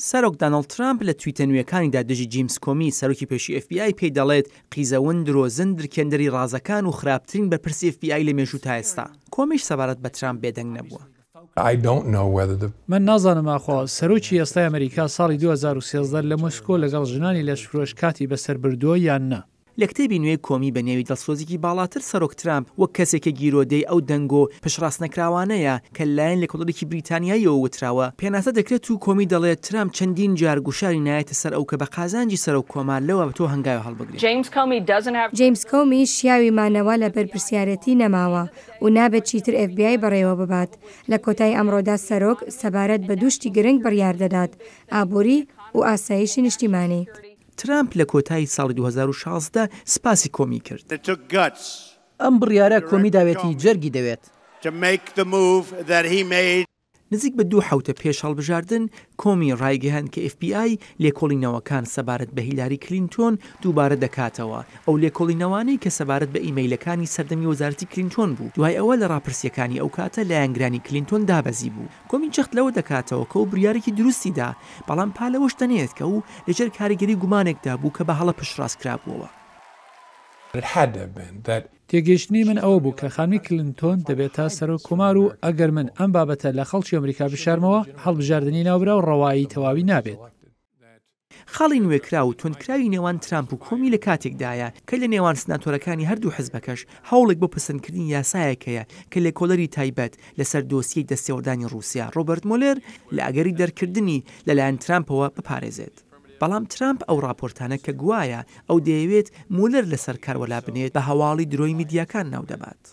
سەرۆک دانۆڵد ترامپ لە تویتە نوێکانیدا دژی جیمس کۆمی، سەرۆکی پێشووی ئێف بی ئای پێی دەڵێت قیزەون، درۆزن، درکێندەری ڕازەکان و خراپترین بەرپرسی ئێف بی ئای لە مێژوو تا ئێستا. کۆمیش سەبارەت بە ترامپ بێدەنگ نەبووە. من نازانم ئاخۆ سەرۆکی ئێستای ئەمریکا ساڵی 2013 لە مۆسکۆ لەگەڵ ژنانی لەشفرۆش کاتی بەسەر بردووە یان نا. لە کتێبی نوێی کۆمی بە نێوی دڵسۆزێکی باڵاتر سەرۆک ترامپ وەک کەسێک کە گیرۆدەی ئەو دەنگۆ پشتڕاستنەکراوانەیە کە لەلایەن لێکۆڵەرێکی بریتانیاییەوە وتراوە پێناسە دەکرێت و کۆمی دەڵێت ترامپ چەندین جار گوشاری نایەتە سەر ئەو کە بە قازانجی سەرۆک کۆمار لەوە تۆ هەنگاوێ هەڵبگرێ. جەیمس کۆمی شیاوی مانەوە لە بەرپرسیارێتی نەماوە و نابێت چیتر ئێف بی ئای بەڕێوە ببات. لە کۆتایی ئەمڕۆدا سەرۆک سەبارەت بە دوو شتی گرنگ بڕیار دەدات، ئابووری و ئاسایشی نیشتیمانی. ترامپ لە کۆتایی ساڵی 2016 سپاسی کۆمی کرد. ئەم بڕیارە کۆمی داوێتی جەرگی دەوێت. نزیک بە دوو حەوتە پێش هەڵبژاردن، کۆمی ڕایگەیاند کە ئێف بی ئای لێکۆڵینەوەکان سەبارەت بە هیلاری کلینتۆن دووبارە دەکاتەوە، ئەو لێکۆڵینەوانەی کە سەبارەت بە ئیمەیلەکانی سەردەمی وەزارەتی کلینتۆن بوو، دوای ئەوە لە ڕاپرسییەکانی ئەو کاتە لایەنگرانی کلینتۆن دابەزیبوو. کۆمی جەخت لەوە دەکاتەوە کە ئەو بریارێکی دروستی دا، بەڵام پا لەوەش دەنێت کە ئەو لەژێر کاریگەری گومانێکدا بوو کە بە هەڵە پشتڕاست کرابووەوە. تێگەیشتنی من ئەوە بوو کە خانمی کلنتۆن دەبێتە سەرۆک کۆمار و ئەگەر من ئەم بابەتە لە خەڵکی ئەمریکا بشارمەوە، هەڵبژاردنی ناوبراو ڕەوایی تەواوی نابێت. خاڵی نوێکراو و توندکراوی نێوان ترامپ و کۆمی لە کاتێکدایە کە لە نێوان سناتۆرەکانی هەردوو حزبەکەش هەوڵێک بۆ پەسەندکردنی یاسایەک هەیە کە لێکۆڵەری تایبەت لەسەر دۆسیەی دەستێوەردانی ڕووسیا ڕۆبەرت مۆلێر لە ئەگەری دەرکردنی لەلایەن ترامپەوە بپارێزێت. بەڵام ترامپ ئەو ڕاپۆرتانە کە گوایە ئەو دەیەوێت مولەر لەسەر کار وەلابنێت بە هەواڵی درۆی میدیاکان ناودەبات.